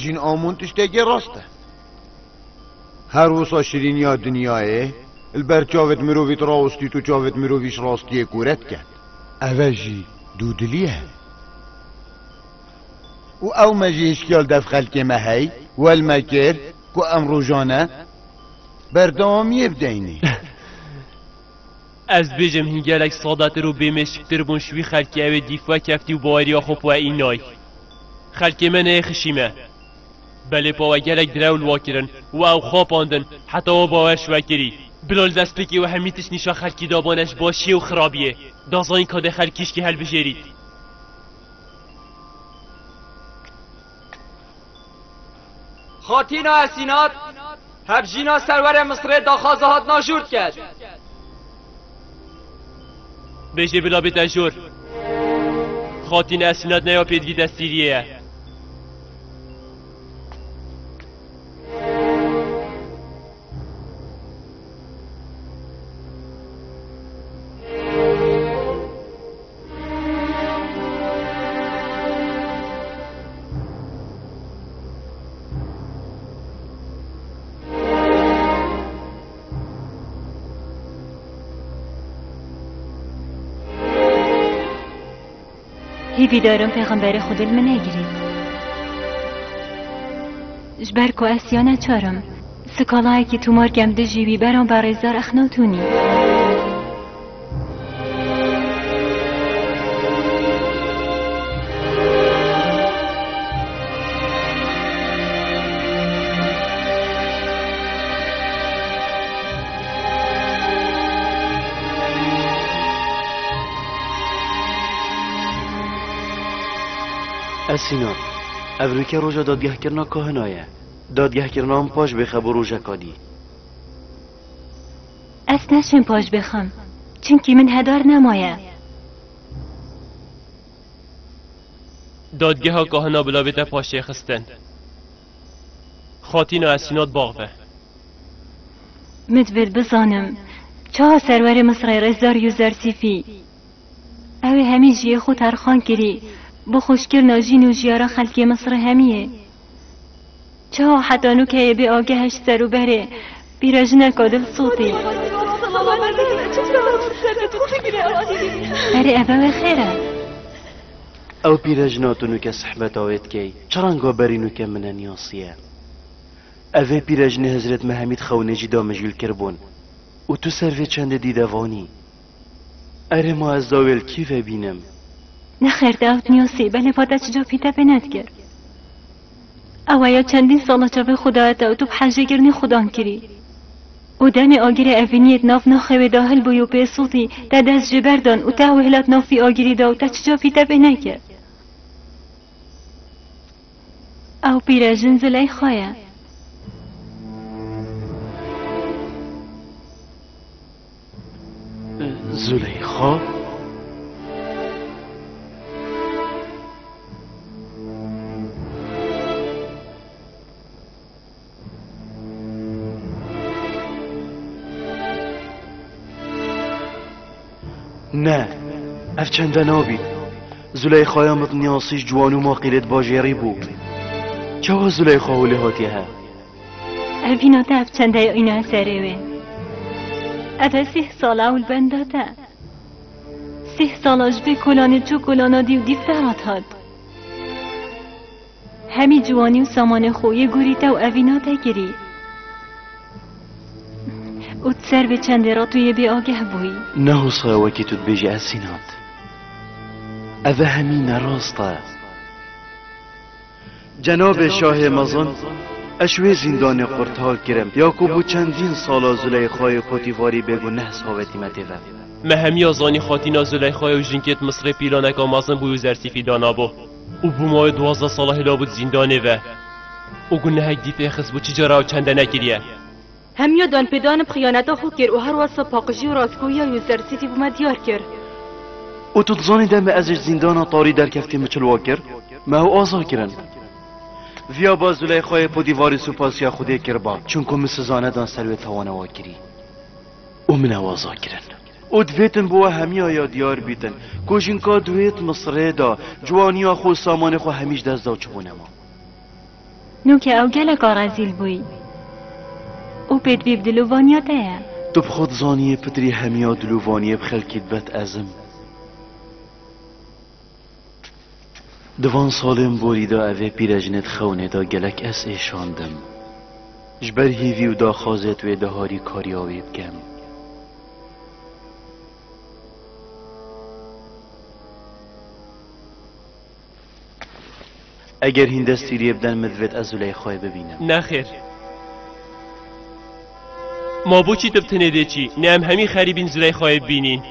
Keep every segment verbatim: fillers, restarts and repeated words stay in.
Jîn Amûn tiştekê rast e. Her wisa şirîniya dinyayê li ber çavêt mirovî rawestît û çavêt mirovî ji rastiyê kûre diket. Eve jî dûdilî ye. Û ew me jî hişkiya li dev xelkê me hey, wel me kir ku em rojane berdewamiyê bideyne. Ez dibêjim hîn gelek sadetir û bêmêşiktir bûn ji wî xelkê ew ê dîf we keftî û baweriya xwe bi we înay. Xelkê me neyê xişî me. Belê pa we gelek direw li wa kirin û ew xapandin heta we bawer ji we kirî. Bila li destpêkê we hemî tişt nîşa xelkî dabane ji başiyê û xirabiyê. Da zanîn ka dê xelkî şkî helbijêrît. Xatîna Esînat, hevjîna serwerê Misirê daxwaza hatina jûr diket. Bêjê bila bête jûr. Xatîna Esînat ne ya pêdivî destîriyê ye. Hêvîdar im pêxemberê Xwedê li min negirît. Ji ber ku ez ya neçar im, skalayekî tomar kem dijî wî beramber rêzdar Exnatûnî. Esînat, ev nûke roja dadgehkirina kahina ye. Dadgehkirina min paş bêxe bo rojeka dî. Ez neşêm paş bêxim, çimkî min hedar nemaye. Dadgeha kahina bila bête paşê xistin. Xatîna Esînat baxve. Min divêt bizanim, çawa serwerê Misirê rêzdar Yûzersîfî, ew ê hemî jiyê xwe terxan kirî, bo xweşkirina jîn û jiyara xelkê Misirê hemiyê. Çawa heta nûkeyê bê ageh ji ser û berê pîrejineka dilsûtî. Erê, ev ew ê xêr e. Ew pîrejina tu nûke sihbeta wê dikey, çi renga berî nûke min neniyasiye? Ev ê pîrejinê hizrêt me hemî di xewnê jî damijîl kiribûn û tu ser vê çendê dî de vanî. Erê ma ez dawê li kî ve bînim? Nexêr, te ew diniyasî, belê va te çi ca pî te pê nedikir. Ew ya çendîn sala çavê xwe daye te û tu bi hejêkirinê xudan kirî. Û demê agirê evîniyê di nav naxê wê dahil bûyî û pê sûtî, te dest jê berdan û te ew ê hilat nav vî agirî da û te çi ca pî te pê nekir. Ew pîrejin Zuleyxa ye. Zuleyxa? Ne, ev çende nabît. Zuleyxaya min diniyasî ji ciwan û maqîlê dibajêrî bû. Çawa Zuleyxa holê hatiye he? Evîna te ev çendeya îna serê wê. Ev e sîh sala ew li benda te. Sîh sala ji vê kolanê çû kolana dî û dîv te hat hat. Hemî ciwanî û samanê xwe yê gorî te û evîna te kirî. Û di ser vê çendê re tu yê bêageh bûyî. Ne wisa ye wekî tu dibêjî Esînat. Ev e hemî ne rast e. Cenabê şahê mezin, ez ji wê zîndanê qurtal kirim, ya ku bû çendîn sala Zuleyxayê Potîfarî bêguneh savêtî me tê ve. Me hemiya zanî xatîna Zuleyxayê û jinkê di Misirê pîlaneka mezin bo Yûzersîfî danabû û bo mawê duwazdeh sala hêla bû di zîndanê ve û gunehek dî pê xist bû, çi cara ew çende nekiriye. Hemiya danpêdanê bi xiyaneta xwe kir û her wesa paqijî û rastgoyiya Yûzersîfî bo me diyar kir. Û tu dizanî demê ez ji zîndana tarî derkeftî min çi li wa kir? Me ew aza kirin. Viya ba Zuleyxayê Podîvarî supasiya Xwedê kiriba, çunku min siza nedan ser wê tawana wa kirî. Û min ew aza kirin. Û divêtin bo we hemiya ya diyar bîtin, ku jinka di wê di Misirê de ciwaniya xwe û samanê xwe hemî ji dest da û çi bû nema. Nûke ew geleka rezîl bûyî û pêdivî bi dilovaniya te ye. Tu bi xwe dizanî yê pitrî hemiya dilovaniye bi xelkî dibet ez im. Di van salên borî de evê pîrejinê di xewnê de gelek ez êşandim. Ji ber hîvî û daxwazê tu wê de harîkariya wê bikem. Eger hîn destîriyê biden min divêt ez Zuleyxayê bibînim. Nexêr. Ma boçî tu bi tenê dê çî? Ne em hemî xerîbîn Zuleyxayê bibînîn.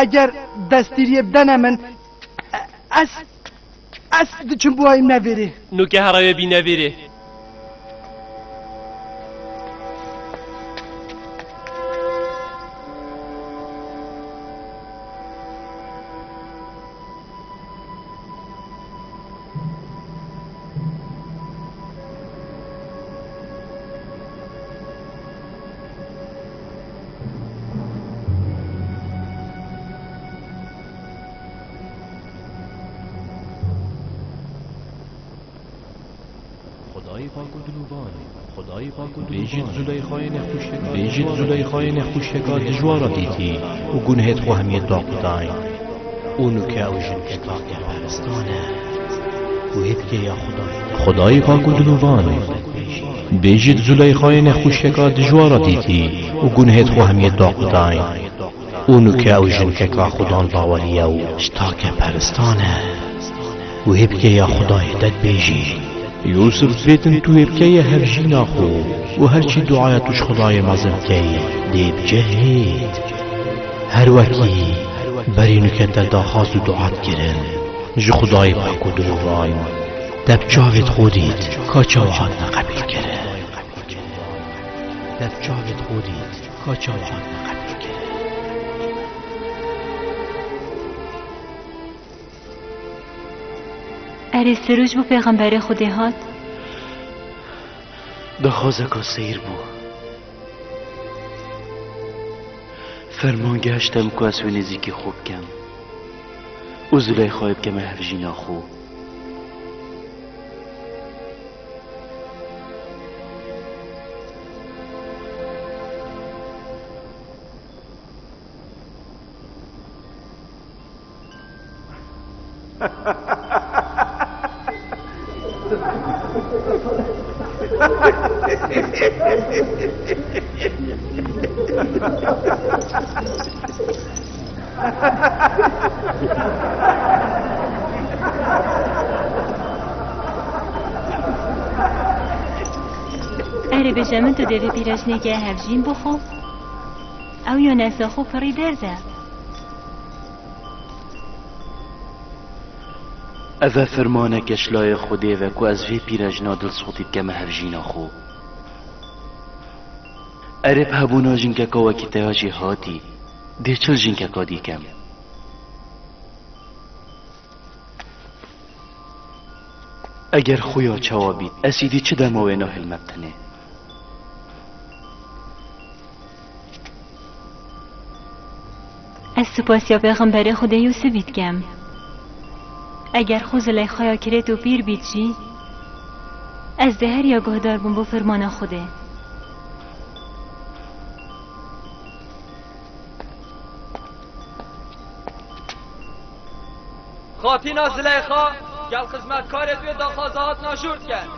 Eger destîriyê bidene min, ez, ez diçim bo wî nevêrê. Nûke here wê bî nevêrê. Xwedayê pak û dilûvan, Xwedayê pak û dilûvan. Bêjit Zuleyxayê nexweşeka, bêjit Zuleyxayê nexweşeka dijwara dîtî û gunhêt xwe hemiyê daqûdayî. Û nûke ew jinkeka xweperistan e û hêpîke ya Xwedayê. Xwedayê pak û dilûvan. Bêjit Zuleyxayê nexweşeka dijwara dîtî û gunhêt xwe hemiyê daqûdayî. Û nûke ew jinkeka Xudan baweriye û ji take peristan e û hêpîke ya Xwedayê te dibêjî. Yûsif divêtin tu hêpîke ye hevjîna xwe û her çî duaya tu ji Xwedayê mezin bikeyî, dê bicihêt. Her wekî berî nûke te daxwaz û dua dikirin, ji Xwedayê pak û dilûvan, te bi çavêt xwe dît ka çawa hatine qebîlkirin. Te bi çavêt xwe dît ka çawa hatine qebîlkirin. Erê, sirûj bû pêxemberê Xwedê hat? Daxwazeka seyr bû. Ferman gihişte min ku ez wê nêzîkî xwe bikem û Zuleyxayê bikeme hevjîna xwe. Erê bêje min, tu dê vê pîrejinê ke hevjîn bixwe? Ew ya nesa xwe pirî derde. Ev e fermaneke ji layê Xwedê ve ku ez vê pîrejina dilsotî bikeme hevjîna xwe. Erê, bi hebûna jinkeka wekî te ya jêhatî, dê çi li jinkeka dî kem? Eger xuya çawa bît, ez îdî çi dema wê nahêlme bi tenê. Ez supasiya pêxemberê Xwedê Yûsifî dikem. Eger xwe Zuleyxaya kirêt û pîr bît jî, ez dê her ya guhdar bûm bo fermana Xwedê. Xatîna Zileyxa, gel xizmetkarê tu yê daxwaza hatina jûr dikin.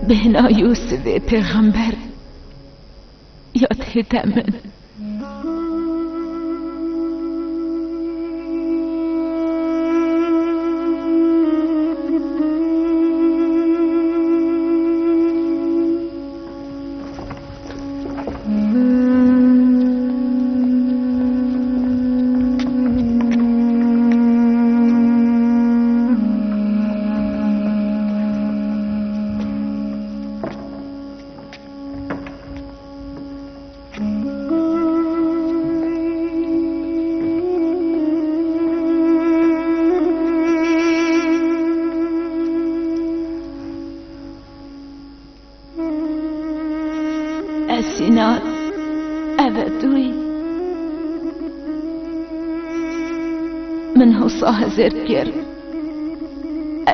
Bêhna Yûsifê pêxember ya tête min. Ez Sînan, ev e tu yî. Min hosa hizir kir.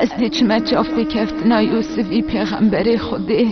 Ez dê çime çavpêkeftina Yûsifî pêxemberê Xwedê.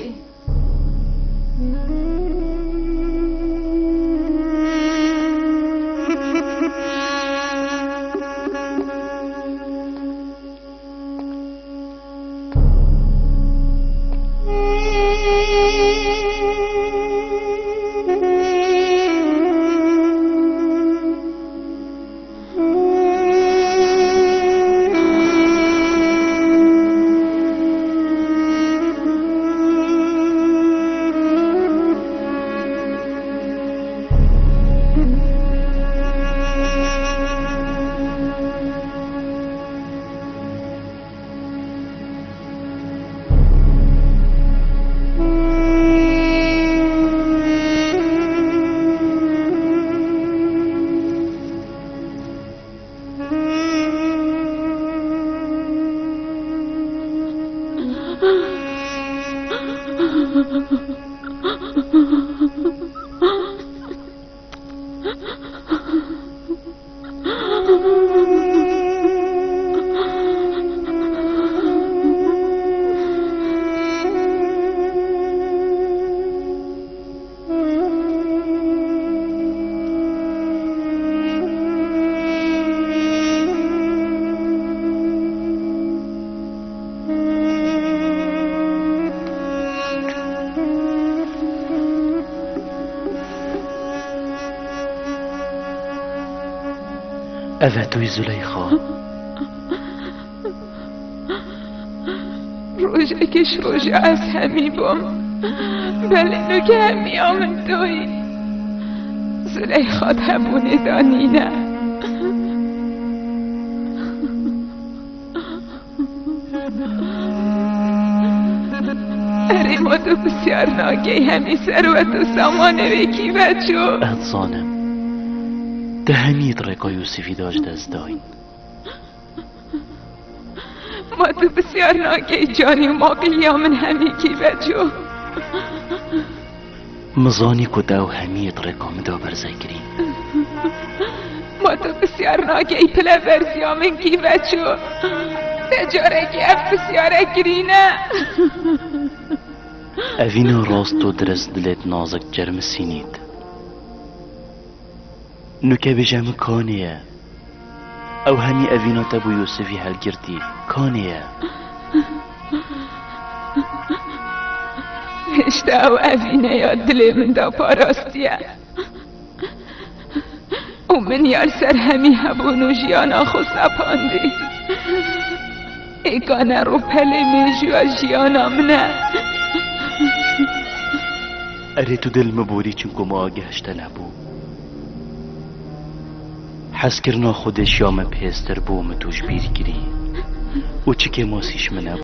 Ev e tu yî, Zuleyxa. Rojekê ji roja ez hemî bûm. Belê nuke hemiya min tu yî. Zuleyxa di hebûnê de nîne. Erê, ma tu pisyar nakey hemî serwet û samanê wê kî ve çû? Ez dizanim. Te hemî di rêka Yûsifî de ji dest dayîn. Ma tu pisyar nakey canî û maqiliya min hemî kî ve çû? Min zanî ku te ew hemî yê di rêka min de berze kirîn. Ma tu pisyar nakey pile berziya min kî ve çû? Te carekî ev pisyare kirîne? Evîna rast û dirist dilê di nazik çermisînît. Nuke bêje min kanê ye. Ew hemî evîna te bo Yûsifî helgirtî, kanê ye. Hêşta ew evîneya dilê min da parastiye. Û min ya li ser hemî hebûn û jiyana xwe sepandî. Êka ne rûpelê mêjûya jiyana min e. Erê, tu dê li min borî, çimku min ageh ji te nebû. Hezkirina Xwedê ji ya min bihêztir bû, min tu ji bîr kirî. Û çi kêmasî ji min nebû.